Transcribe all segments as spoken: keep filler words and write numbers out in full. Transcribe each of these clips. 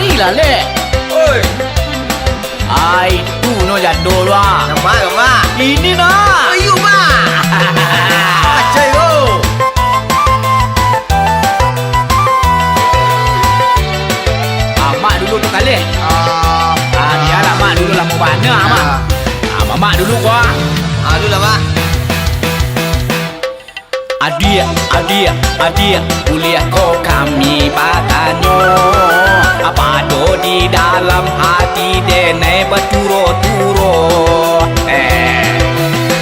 Ih, lah, Lek. Oi. Ai, tu no jando tu, ah. Nama, nama? Ini, nah. Ayo, Mak. Acai, oh. Ah, Mak dulu tu kaleh. Ah. Ah, bialah Mak dulu, lamo bana, Mak. Ah. Ah, Mamak dulu, Mak. Ah, dulu lah, Mak. Adiak, adiak, adiak, buliah ko kami batanyo? Apo ado di dalam ati denai baturo-turo? Eh.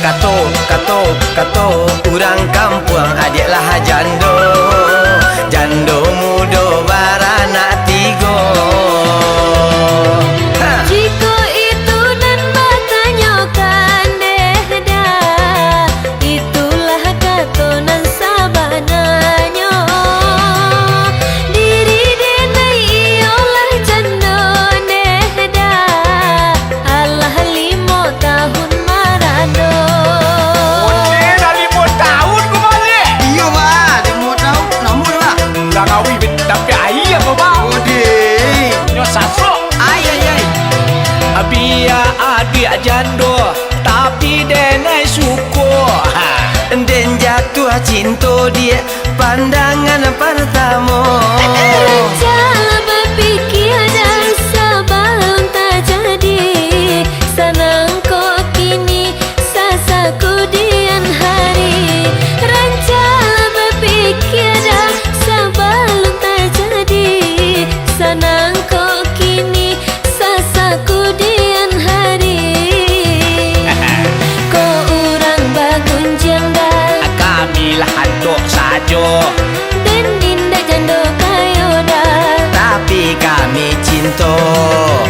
Kato, kato, kato urang kampuang, adiak lah jando. Jando mudo baranak tigo. Ha. Jikok itu nan batanyokan deh dah, itulah kato nan sabananyo. Diri denai iyolah jando deh dah, alah limo tahun marado. Onde dah limo tahun ko baliak? Iyo, Bah, limo tahun. Lamo dah, Bah. Urang awih bet-, tapi aia ko, Bah. Onde. Nyo sasok. Ai, ai, ai. Abiak adiak jando, tapi denai suko. Ha. Den jatuah cinto, Diak, pandangan partamo. Rancaklah bapikia dah sabalun tajadi. Sanang kok kini, sasak kudian hari. Rancaklah bapikia dah sabalun tajadi. Sanang kok kini, sasak kudian hari. Ko urang bagunjiang dah. Kami lah antok sajo. Den indak jando kayo dah. Tapi kami cinto.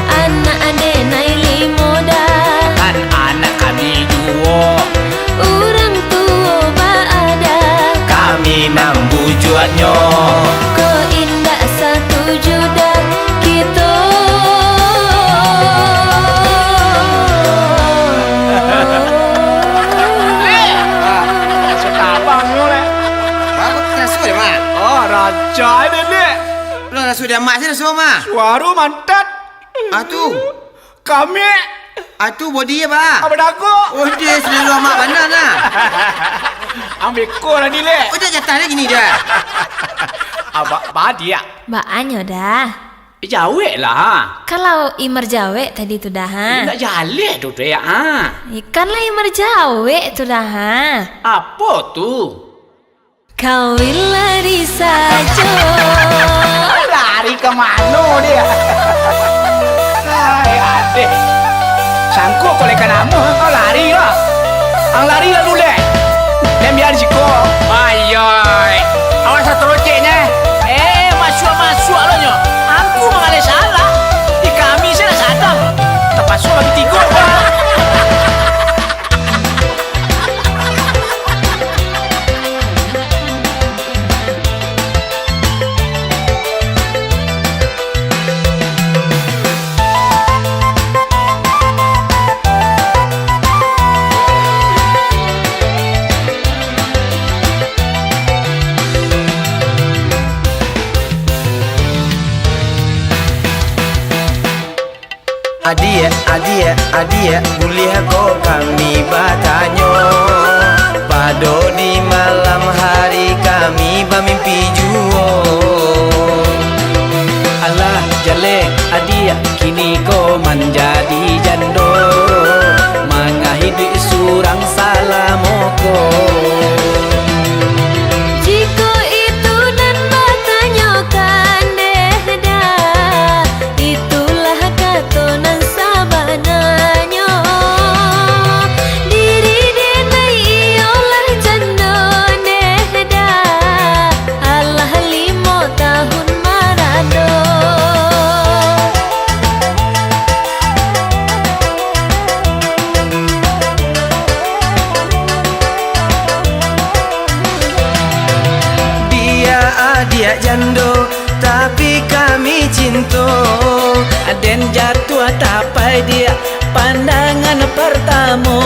Anak denai limo dah. Kan anak kami juo. Urang tuo baadah. Kami nan bujuaknyo. Ko indak satuju dah kito. Lek! Ah, raso tabang nyo, Lek. Bagus, raso deh, Mak. Oh, rancak deh, Lek. Lah, raso deh, Mak, sih raso, Mak. Suaro mantap. Ah, tu. Kami. Ah, tu body apa? Apa dago? Oh, dia selalu amak bana, nah. Ambil ko lah ni, Lek. Oh, dia jatah lagi ni, dah. Abak badiak. Baanyo dah. Jawek lah. Kalau Imar jawek tadi tu dah, ha? Indak jaleh tu, Dek, ha? Ikan lah Imar jawek tu dah, ha? Apo tu? Kawin lari sajo. Lari ka mano dia? Hai, adeh. Sangko ko leka namo, kau lari lah. Ang lari lalu, Lek. Den bia di siko. Ayai. Awas lah toroceknyo. Eh, masuak-masuak lo nyo. Angku mangaleh salah. Di kami se lah sadang. Tapaso bagi tigo. Adiak, adiak, adiak, buliah ko kami batanyo? Pado di malam hari kami bamimpi juo. Alah, jaleh, adiak, kini ko manjadi jando, manga hiduik surang salamo ko. Jikok itu nan batanyokan deh dah, itulah kato nan sabananyo. Diri denai iyolah jando deh dah, alah limo tahun marado. Dia adiak jando, tapi kami cinto. Den jatuah tapai diak pandangan partamo.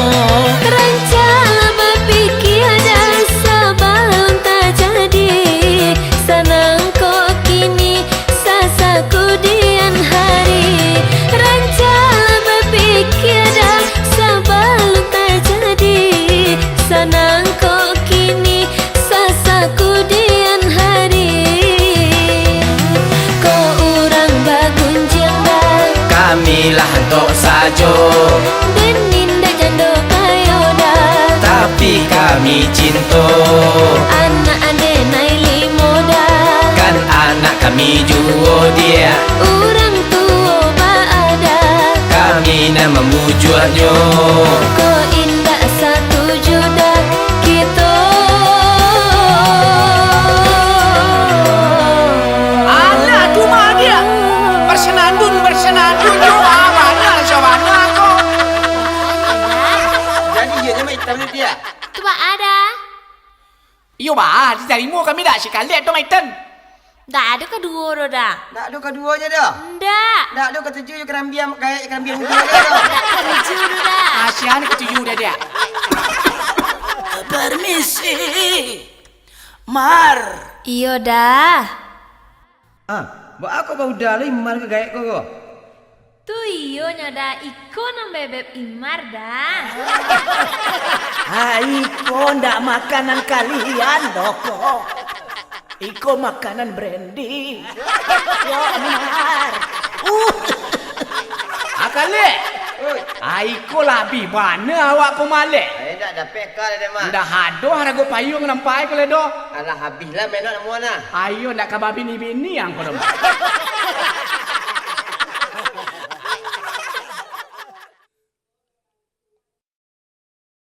Rancaklah bapikia dah sabalun tajadi. Sanang kok kini, sasak kudian Inilah antok sajo. Den indak jando kayo da. Tapi kami cinto. Anak ade nai limo da. Kan anak kami juo dia. Urang tuo baada. Kami nan mamujuaknyo. Ko indak satuju da. Kito. Alah, tu mah dia. Bersenandung, bersenandung, yo, ah, bana, sabana ko. Jadi, iyo, nyo Mak Itam ni, dia. Tu baa da. Iyo, baa, ditarimo kami dak si Kalek tu, Mak Itam? Dak ado kaduo doh, da. Dak ado kaduonyo doh? Ndak. Dak ado katuju jo karambia gaek, karambia mudo doh? Dak katuju doh, da. Kasian katuju dah, dia. Permisi. Mar. Iyo, da. Ah, baa kok bauda lai Mar ka gaek ko, ko? Tu iyo nyo, da, iko nan bebeb Imar, da. Ah, iko ndak makanan kalian doh, ko. Iko makanan Brandy. Yo, Mar. Uh. Ah, Kalek. Oi. Ah, iko labiah bana awak ko, Malek. Eh, ndak dapek ka, Dek Mar. Ndak ado harago payuang nan pai ko lai doh. Alah, habih lah menok namuah nah. Ayo, ndak ka babini-bini ang ko doh.